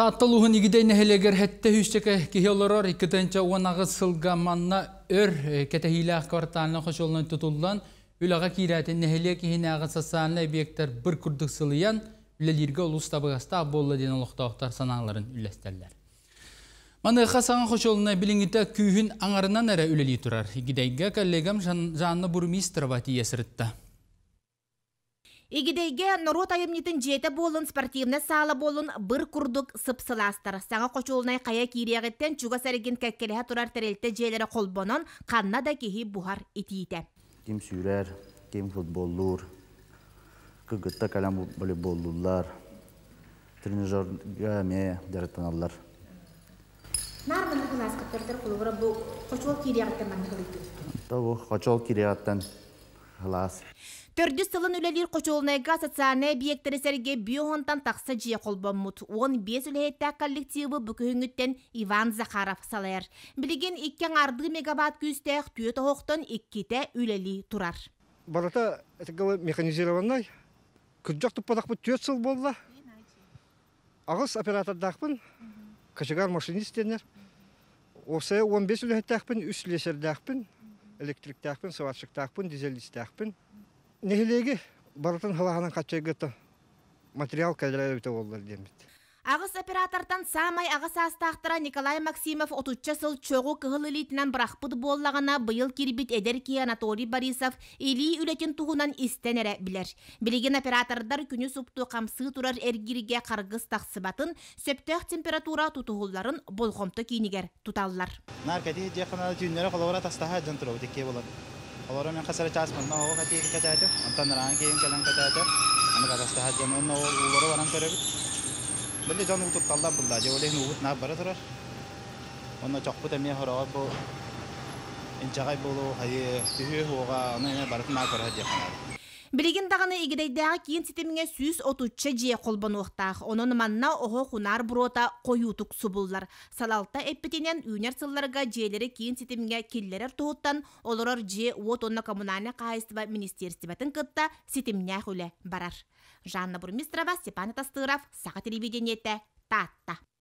Таатта улууһун Игидэй нэһилиэгэр сэттэ сүүсчэкэ киһи олорор 2018 сылга манна өр кэтэһиилээх квартальнай хочуолунай тутуллан, үлэҕэ киирээтин нэһилиэк иһинээҕи социальнай объектар быр курдук сылыйан, үлэлииргэ олус табыгастаах буолла диэн олохтоохтор санааларын үллэстэллэр. Маныаха саҥа хочуолунай билиҥҥитэ күүһүн аҥарынан эрэ үлэлии турар. Игидэйгэ коллегам Жанна Бурмистрова тиийэ сырытта. Игидэйгэ норуот айымньытын дьиэтэ буоллун, спортивнай саала буоллун быр курдук сып-сылаастар. Саҥа хочуолунай хайа киириэҕиттэн чугас эргин кэккэлэһэ турар тэрилтэ дьиэлэрэ холбонон, ханна да киһи буһар итиитэ. Ким сүүрэр, ким футболлуур, кыргытта кэлэн волейболлууллар, тренажерга эмиэ дьарыктаналлар. Наар маннык ылааскыттар холобура бу хочуол киириэҕиттэн маннык ылыйдыбыт. Бу хочуол киириэҕиттэн Кылаас. Төрдүс сылын үлэлиир хочуолунайга социальнай объектэри сэргэ биоһонтон тахса дьиэ холбоммут. 15 үлэһиттээх коллективы бу күһүҥҥүттэн Иван Захаров салайар. Билигин икки аҥаардыы мегаватт күүстээх түөрт оһохтон иккитэ үлэлии турар. Барыта механизированнай. Күрдьэх туппатахпыт 4 сыл буолла. Аҕыс оператордаахпын, кочегар машинист диэннэр. Уопсайа 15 үлэһиттээхпин, үс слесарьдаахпын, электриктээхпин, сварщиктаахпын, дизелистээхпин. Нэһилиэги барытын халаһанан хаччайгыта материал кэлэрэ эбитэ буоллар диэммит. Аҕыс оператортан саамай аҕа саастаахтара Николай Максимов отучча сыл чоҕу кыһыл илиитинэн бырахпыт буоллаҕына, быйыл киирбит эдэр киһи Анатолий Борисов илии үлэтин туһунан истэн эрэ билэр. Билигин оператордар күнү супту хамсыы турар эргииргэ харгыс тахсыбатын, сөптөөх температура тутуһулларын болҕомто киинигэр туталлар. Наар кэтии дьиэххэ түүннэри холобура тастаһа дьон туругу тиккиэ буолар. Олору мен хас эрэ чаас манна оҕо кэтии кэтээтим, онтон ыраан киһим кэлэн кэтээтэ, аны тастаһа дьон уонна уулары баран көрөбүт. Били дьон уу тутталлар булла, дьэ ол иһин уубут наар бара турар. Онно чохпут эмиэ хороҕор бу инчэҕэй буолуу, хайыы, түһүө уоҕа, ону эмиэ барытын наар көрө сылдьыахха наада. Билигин даҕаны Игидэйдээҕи киин ситимҥэ 130 дьиэ холбонуохтаах. Онон манна оһох унаар буруота хойуутук субуллар. Салалта эппитинэн, үүнэр сылларга дьиэлэри киин ситимҥэ киллэрэр туһуттан олорор дьиэ-уот уонна коммунальнай хаһаайыстыба министиэристибэтин кытта ситимнээх үлэ барар. Жанна Бурмистрова, Степан Атастыров, Саха телевидениетэ, Таатта.